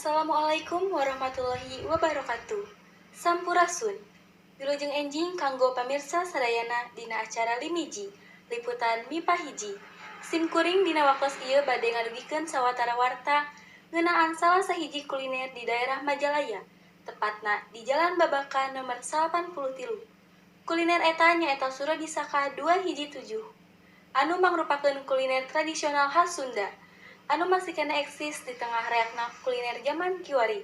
Assalamualaikum warahmatullahi wabarakatuh. Sampurasun. Wilujeng enjing kanggo pamirsa sadayana dina acara Limiji, liputan MIPA 1. Sim kuring dina waktos ieu bade ngadugikeun sawatara warta ngeunaan salah sahiji kuliner di daerah Majalaya, tepatna di Jalan Babakan nomor 83. Kuliner eta nyaeta Surabi Saka 217 anu mangrupakeun kuliner tradisional khas Sunda anu masih keneh eksis di tengah reakna kuliner zaman kiwari.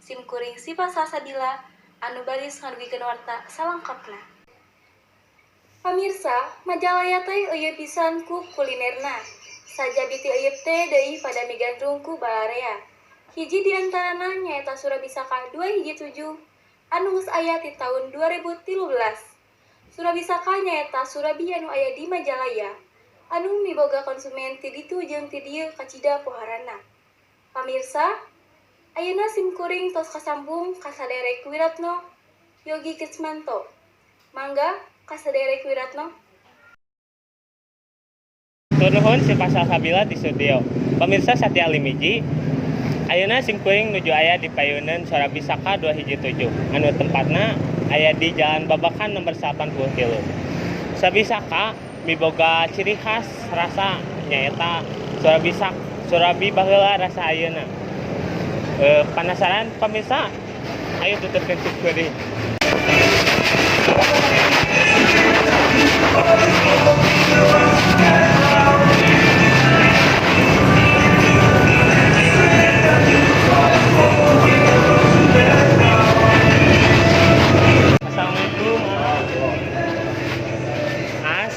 Sim kuring Sipa Salsabila anu baris ngadugikeun warta salengkapna. Pamirsa, Majalaya teh euyeub pisan ku kulinerna. Sajabi ti euyeub teh deui pada migandrung ku balarea. Hiji di antarana nyaeta Surabi Saka 217 anu geus aya ti taun 2013. Surabi Saka nyaeta surabi anu aya di Majalaya anu miboga konsumen ti ditu jeung ti dieu kacida poharana. Pamirsa, ayeuna sim kuring tos kasambung ka saderek Wiratno Yogi Kismanto. Mangga ka saderek Wiratno. Nuhun Sipa Salsabila di studio. Pemirsa Satya Limiji, ayeuna sim kuring nuju aya di payuneun Surabi Saka 217 anu tempatna aya di Jalan Babakan nomor 83. Surabi Saka miboga ciri khas rasa nyaeta surabi sak surabi baheula rasa ayeuna. Penasaran pemirsa? Ayo tuturkeun sim kuring. Assalamualaikum.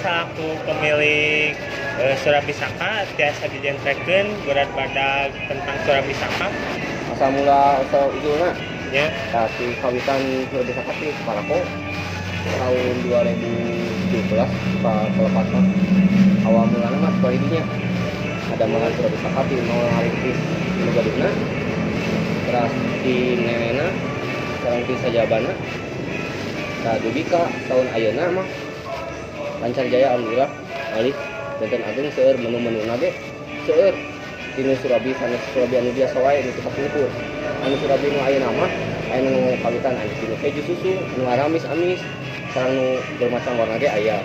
Selaku pemilik Surabi Saka tiasa dijentrekeun berat badag tentang Surabi Saka. Asal mula asal usulna nya. Tah, ti kawitan Surabi Saka ti Parako tahun 2017 ka kelepatna. Awal mulana mah sekolah ada makan Surabi Saka ti mau ngarintis nu gaduhna, terus ti nenena sareng ti sajabana. Tah, dugi ka tahun ayeuna mah lancar jaya, alhamdulillah. Alih benten agung, seueur menu-menuna ge, seueur tinu surabi sanes surabi anu biasa wae nu kapungkur. Anu surabi nu ayeuna mah aya nu kawitan anu tinu keju susu, anu aramis-amis, sareng nu bermacam warna ge aya.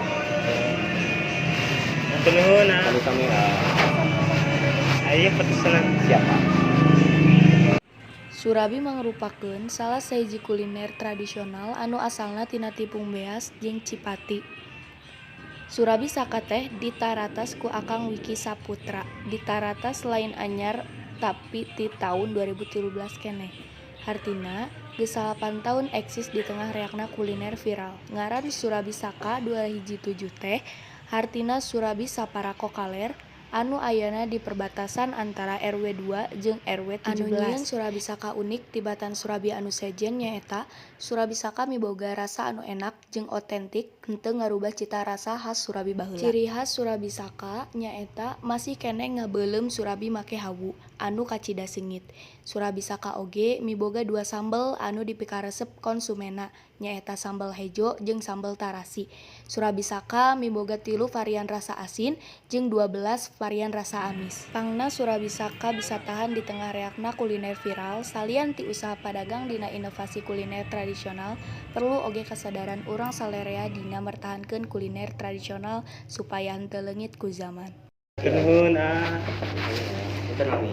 Hatur nuhun, ah. Sami-sami, ah. Ayo pesenan. Siapa. Surabi mangrupakeun salah sahiji kuliner tradisional anu asalna tina tipung beas jeung cipati. Surabi Saka teh ditaratas ku Akang Wiki Saputra. Ditaratas lain anyar, tapi ti taun 2013 keneh. Hartina geus 8 taun eksis di tengah reakna kuliner viral. Ngaran Surabi Saka 217 teh hartina Surabi Saparako Kaler anu ayana di perbatasan antara RW 2 jeung RW 17. Anu nyieun Surabi Saka unik tibatan surabi anu sejen nyaeta Surabi Saka miboga rasa anu enak jeung otentik, henteu ngarubah cita rasa khas surabi baheula. Ciri khas Surabi Saka nyaeta masih keneh ngabeuleum surabi make hawu anu kacida seungit. Surabi Saka oge miboga dua sambel anu dipikaresep konsumenna, nyaeta sambel hejo jeung sambel tarasi. Surabi Saka miboga 3 varian rasa asin jeung 12 varian rasa amis. Pangna Surabi Saka bisa tahan di tengah reakna kuliner viral, salian ti usaha padagang dina inovasi kuliner tradisional, perlu oge kasadaran urang salerea dina mertahankeun kuliner tradisional supaya henteu leungit ku zaman. Hatur nuhun, ah. Punten nami.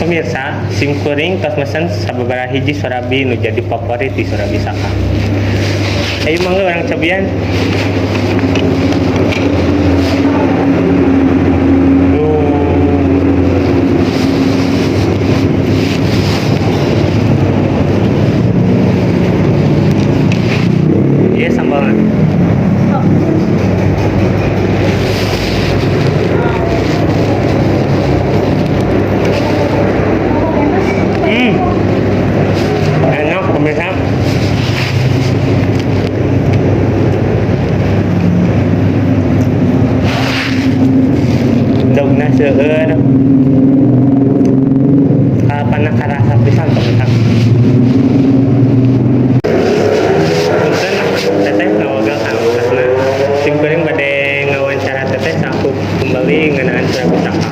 Pemirsa, sim kuring tos mesen sababaraha hiji surabi nu jadi favorit di Surabi Saka. Ayo mangga urang cobian. Duh. Iya sambalna. Enak, pemirsa. Dogna seueur. Kalapana karasa pisan, pemirsa. Punten, Teteh, ngawagel kana waktosna. Sim kuring bade ngawancara Teteh saku kembali ngeunaan Surabi Saka.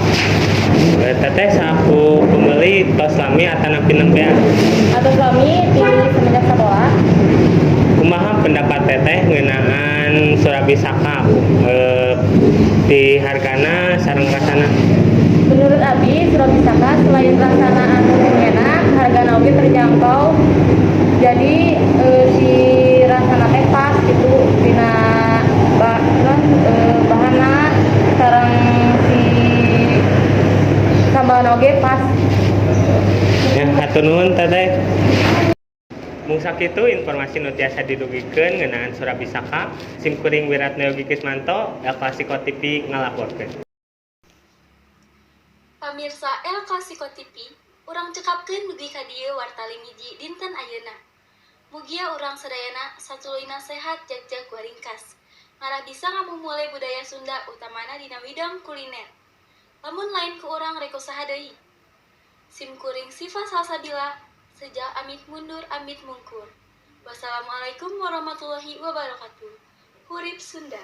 Saka, di hargana sareng rasana? Menurut Abi, Surabi Saka selain rasana anu enak, hargana oge terjangkau. Jadi si rasana teh pas gitu dina non, bahanna sareng si sambalna oge pas. Ya, hatur nuhun, Teteh. Mung sakitu informasi nu tiasa didugikeun ngeunaan Surabi Saka. Sim kuring Wiratno Yogi Kismanto, El Clasico TV ngalaporkeun. Pamirsa El Clasico TV, urang cekapkeun dugi ka dieu warta Limiji dinten ayeuna. Mugia urang sadayana satuluyna sehat jagjag waringkas. Ngarah bisa ngamumule budaya Sunda, utamana dina widang kuliner. Lamun lain ku urang, rek ku saha deui? Sim kuring Siva Salsabila, seja amit mundur amit mungkur. Wassalamualaikum warahmatullahi wabarakatuh. Hurip Sunda.